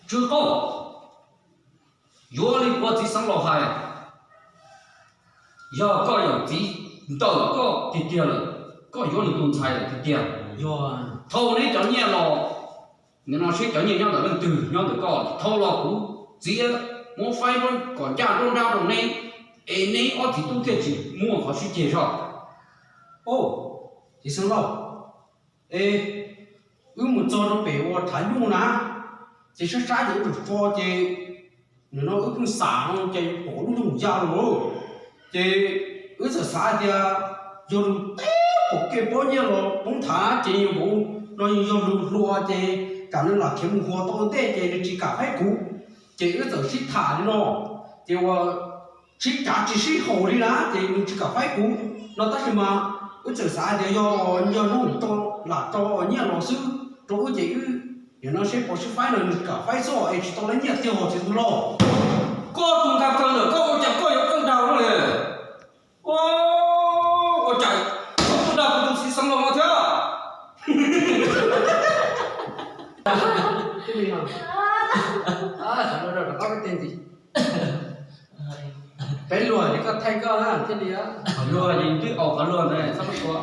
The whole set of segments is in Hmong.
Tsw Qauj, yuav li uas txiv xeev laus hais, yog koj yawm txiv ntawm koj tiag tiag lawm, koj yuav nws tus ntxhais lawm tiag tiag, yog thau neb cov nyiaj los, nim no seb cov nyiaj nyob ntawm leej twg, nyob ntawm koj, thau los kuv txiav muab faib kom ncaj nruab nrab rau neb, es neb ob txiv tub thiaj tsis muaj qhov sib ceg zog. Txiv xeev laus, es wb mus txog rau pem uas rhav nyuj na, ces sab sab ces wb tseem so ces nim no wb pheej xav no ces pom lub nroog ya los, ces wb txawm xav hais tias yog lus teb pom kev pob nyiaj los poob thav ces nws npaum no yog lus hluas ces kam nws lam khiav mus hua tau ntej ces nws tsis kam faib kuv, ces wb txawm sib tham li no, ces uas sib cav tsis sib haum li na ces nws tsis kam faib kuv no tab sis mas wb txawm xav hais tias yog, yog nws lam tso nyiaj los xwb rau wb ces wb nim no seb puas sib faib no nws tsis kam faib xwb es tsis tau lawv nyiaj tiag os txiv xeev laus. Koj tus nkag kawg ntawm koj ua cas koj yuav qeej dag li? Ua cas koj tuaj dag kuv tus txiv xeev laus no thiab? Peb luag ces koj thaij koj thiaj li, qhov luag ces twb aus qhov luag ntawd txhob ua.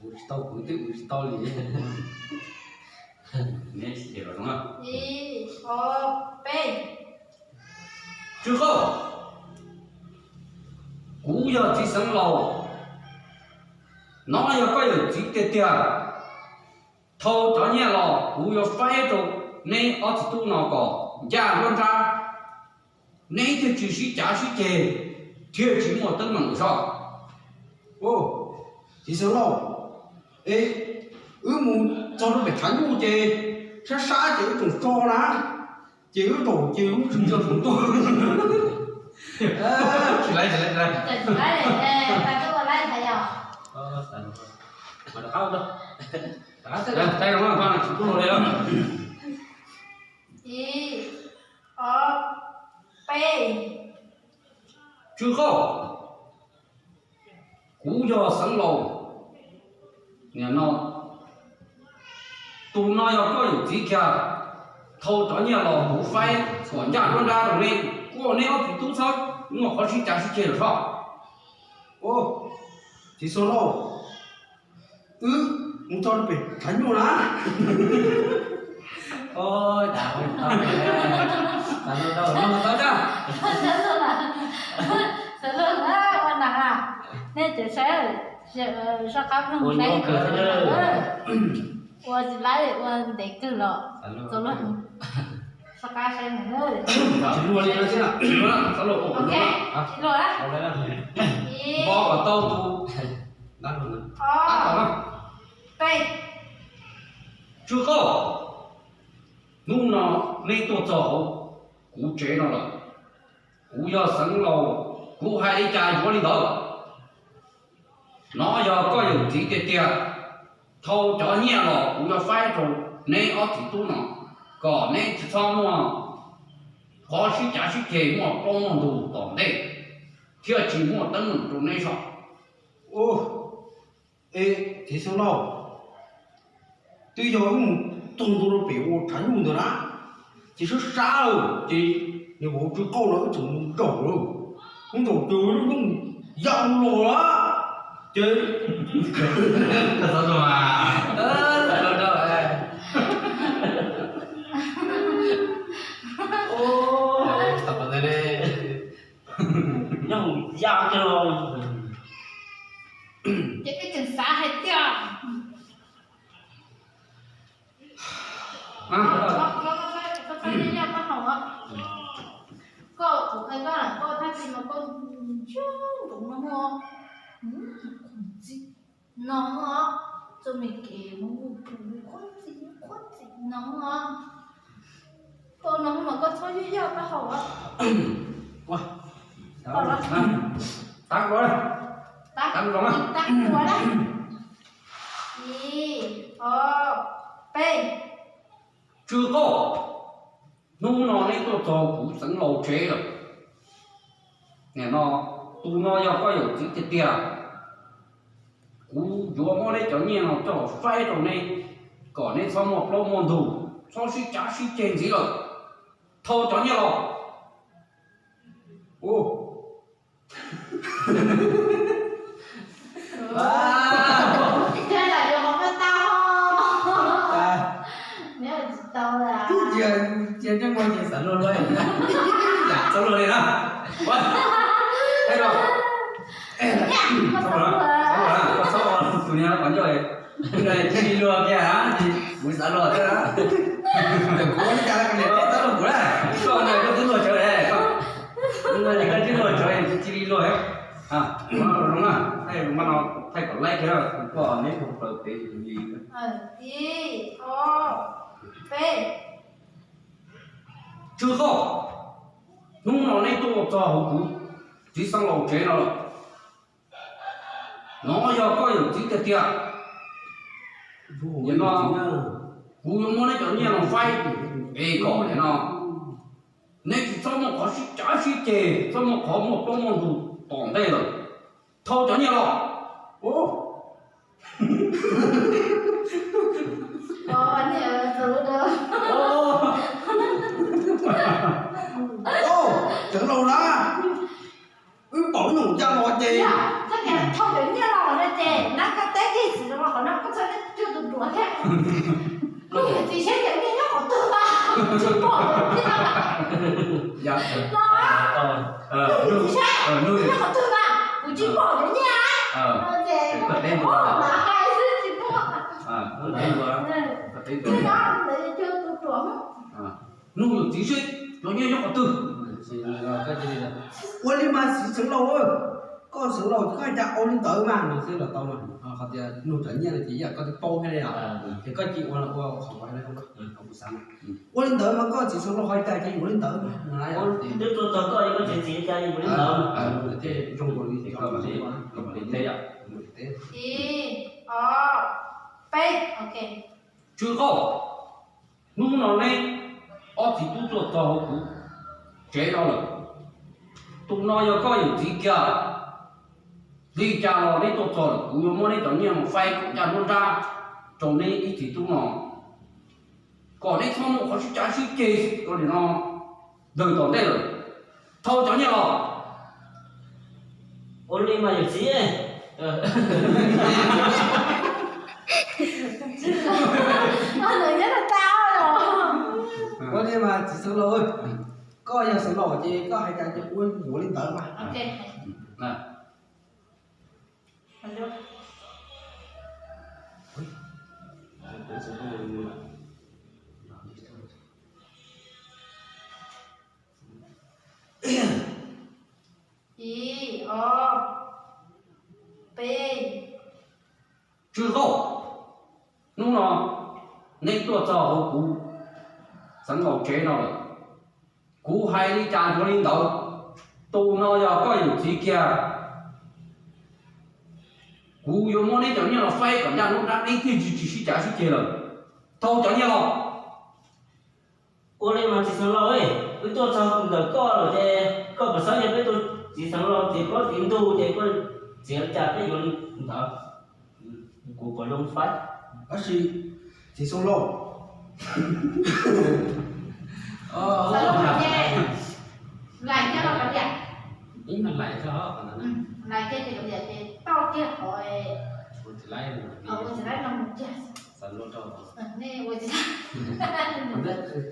Ua tsis tau kuv twb ua tsis tau li. Tsw Qauj, kuv yog txiv xeev laus, no yog koj yawm txiv tiag tiag, thau cov nyiaj los kuv yuav faib rau neb ob txiv tub no kom ncaj nruab nrab, neb thiaj tsis sib cav sib ceg, thiaj tsis muaj teeb meem lawm soj. Txiv xeev laus, es wb mus txog rau pem tshav nyuj ces sab sab ces wb tseem so na, ces wb zaum ces wb tseem yog saum ntuj. Tsw Qauj, kuv yog xeev laus, nim no tus no yog koj yawm txiv kiag, thau cov nyiaj los kuv faib kom ncaj nruab nrab rau neb, kuv ua neb ob txiv tub txhob muaj qhov sib cav sib ceg lawm soj. Txiv xeev laus, wb mus txog rau pem tshav nyuj na. Ua cas, xeev laus, ua nas, nej tseem saib, soj qab pheej saib, ua tsis laib ua ntev kawg los, txaus luag, soj qab saib. Tsis luag li no xwb na. Tsis luag, tsis luag. Ib, ob, peb. Tsw Qauj, hnub no neb tuaj txog hauv kuv tsev no lawm, kuv yog xeev laus, kuv hais li cas yuav li ntawd. No yog koj yawm txiv tiag tiag, thau cov nyiaj los kuv yuav faib rau neb ob txiv tub no, kom neb tsis txhob muaj qhov sib cav sib ceg, muaj plaub muaj ntug tom ntej, thiaj tsis muaj teeb meem rau neb soj. Es txiv xeev laus, twb yog wb mus txog ntua rau pem ua tshav nyuj ntawd na, ces sab sab lawm ces nim no Tsw Qauj no wb tseem mus zaum lawm, mus zaum ces lub nroog ya los lawm ces nyob ya kiag los. Ces wb tseem xav hais tias koj txhob nyob nyob taub hau os. Koj, kuv qhia koj, koj thaj txi mas koj ntsiag nkoos no, khoom txi no, txoj me kev mus mus pus khoom txi khoom txi no, koj no mas koj txhob nyob nyob taub hau os. Tab ua, tab ua na. Ib, ob, peb. Tsw Qauj, hnub no neb tuaj txog kuv xeev laus tsev lawm. Nim no tus no yog koj yawm txiv tiag tiag. Kuv yuav muab neb cov nyiaj no coj los faib rau neb, kom neb txhob muaj plaub muaj ntug, txhob sib cav sib ceg ntxiv lawm. Thau cov nyiaj los. Cia neb muaj ces xav luag luag, yam txhob luag li na. Txhob luag, txhob luag, txhob luag, tus niag qhov ncauj cia li luag kiag, kuv xav luag thiab na. Kuv ua li cas los koj niam txhob luag kuv na, koj niag koj twb luag tsawv, koj niag koj twb luag tsawv cia li luag. Zoo na, thaij no, thaij kom laib thiab, kuv pom neb mus plaws pem li. Ib, ob, peb. Tswv Qauj, hnub no neb tuaj txog hauv kuv txiv xeev laus tsev no lawm. No yog koj yawm txiv tiag tiag. Nim no kuv yuav muab neb cov nyiaj no faib es kom nim no neb tsis txhob muaj qhov sib cav sib ceg, txhob muaj qhov muaj plaub muaj ntug tom ntej lawm. Thau cov nyiaj los. Xeev laus na, wb pom lub num ncaj no ces, thau cov nyiaj los no ces nab koj teb kiag xwb los qhov no koj txhob cuag tus ruam thiab. Kuv txiv saib cov nyiaj nyob qhov twg mas tsis pom thiab. Los, kuv txiv saib nyob qhov twg mas kuv tsis pom cov nyiaj no ces koj teb mas hais xwb tsis pom. Koj teb ntawd cuag tus ruam. Nug yawm txiv seb cov nyiaj nyob qhov twg. Ua li mas txiv xeev laus, koj xeev laus koj hais cas ua li ntawd mas no xwb los tau mas, qhov tias nug cov nyiaj no ces yam koj twb paub thiab li os, ces koj cia ua los ua qhov kuv xav. Ua li ntawd mas koj txiv xeev laus hais cas ces ua li ntawd mas. Twb tuaj txog koj koj tsev txiv cas ua li ntawd. Zoo li koj mam li teb. Ib, ob, peb, ok. Tswv Qauj, hnub no neb ob txiv tub tuaj txog hauv kuv tsev no lawm. Tus no yog koj yawm txiv kiag. Li cas los neb tuaj txog lawm, kuv yuav muab neb cov nyiaj no faib kom ncaj nruab nrab rau neb ib txiv tub no, kom neb txhob muaj qhov sib cav sib ceg rau nim no ntawm tom ntej lawm. Thau cov nyiaj los. Ua li mas yawm txiv. Ua li mas txiv xeev laus, koj yog xeev laus ces koj hais cas ces ua yuav li ntawd mas. Ib, ob, peb. Tswv Qauj, hnub no neb tuaj txog hauv kuv xeev laus tsev no lawm. Kuv hais li cas yuav li ntawd. Tus no yog koj yawm txiv kiag. Kuv yuav muab neb cov nyiaj los faib kom ncaj nruab nrab, neb thiaj tsis sib cav sib ceg lawm. Thau cov nyiaj los. Ua li mas txiv xeev laus, wb tuaj txog ntawm koj lawm ces koj puas xav yog peb tus txiv xeev laus txiv plaub txiv ntug ces koj txiav li cas peb yuav li ntawd. Kuv puas zoo faib? Tab sis txiv xeev laus,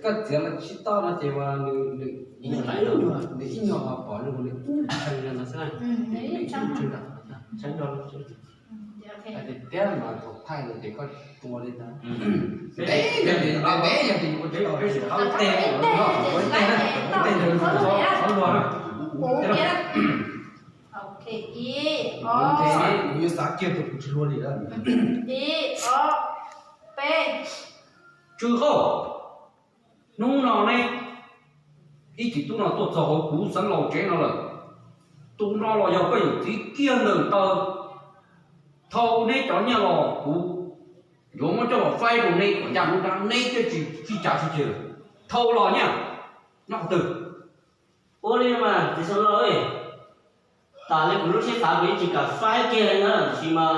koj txiav los tsis tau no ces nws ib nyuag, nws ib nyuag ho pom nws ib nyuag tshee no xwb, nws ib nyuag tshee, tshee no. Tiag mas thaum thaij no ces koj tua li ntawd. Ntev yog tias, ntev yog tias yuav ua tsis tau, ua ib teg, ua ib teg, ua ib teg, txhob luag na. Kuv yuav xav kiag tias kuv tsis luag li lawm. Tswv Qauj, hnub no neb ib txiv tub no tuaj txog hauv kuv xeev laus tsev no lawm. Tus no los yog koj yawm txiv kiag ntawm taw. Thau neb cov nyiaj los kuv yuav muab coj los faib rau neb kom ncaj nruab nrab, neb thiaj tsis sib cav sib ceg lawm. Thau los nyiaj nyob qhov twg? Ua li mas txiv xeev laus, tam li kuv lub siab xav kuv yeej tsis kam faib kiag li na, tab sis mas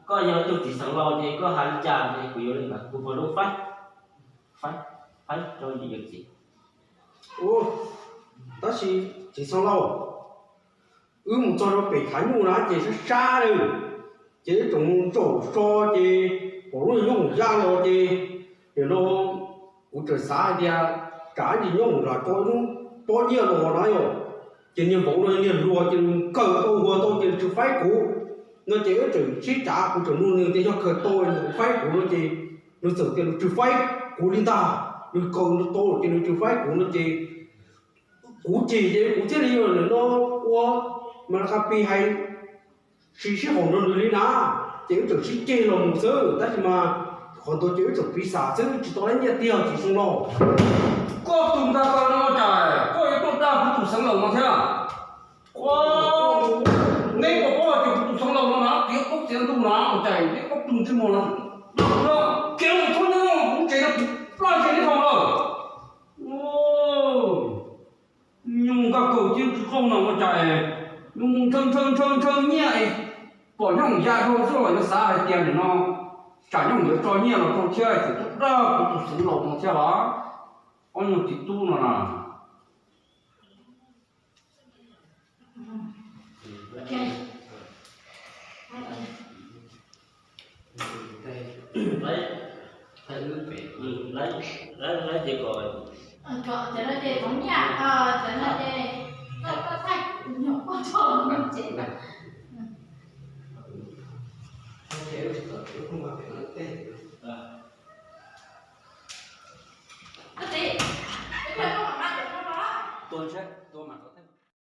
Koj yog tus txiv xeev laus ces koj hais li cas ces kuv yuav li ntawd, kuv puas lub faib, faib, faib rau yim yawg txiv. Tab sis txiv xeev laus, wb mus txog rau pem khav nyuj na ces sab sab lawm, ces wb tseem mus zaum so ces pom lub nyooj hoom yaj los ces nim no kuv tseem xav hais tias tsam ntsis nyooj hoom los tso ib lub pob nyiaj los na yom, ces niag vauv no niag hluas ces nws kawg tau hua tau ces nws tsis faib kuv no ces wb tseem sib cav, kuv tseem nug nws tias yog kawg tau nws faib kuv no ces nws txawm tias nws tsis faib kuv li ntag, nws kawg tau ces nws tsis faib kuv no ces kuv chim ces kuv thiaj li nim no ua mas la ka pi hais tsis sib haum rau nws li na, ces wb tseem sib ceg los mus xwb tab sis mas qhov ntawd ces wb tseem piv xam xwb tsis tau lab nyiaj tiag txiv xeev laus. Koj tus ntag koj no ua cas koj yuav tuaj dag kuv tus xeev laus no thiab? Neb puas paub hais tias kuv tus xeev laus no na tiav kub tiav ntug na ua cas neb koj tus ntsej muag no, kev mus txhob nyob kuv tsev no kuv plaj ntsej neb haus lawm. Nyuj nkaj kaum tib tsis qauj no ua cas es nws mus ntshaw ntshaw ntshaw ntshaw nyiaj es pom nyob hoom yaj rau xwb los yuav xav hais tias nim no tsam nyob hoom yuav tso nyiaj los rau thiab txawm tuaj dag kuv tus xeev laus no thiab los. Ob nyuag txiv tub no na. Tuaj saib, tuaj mas.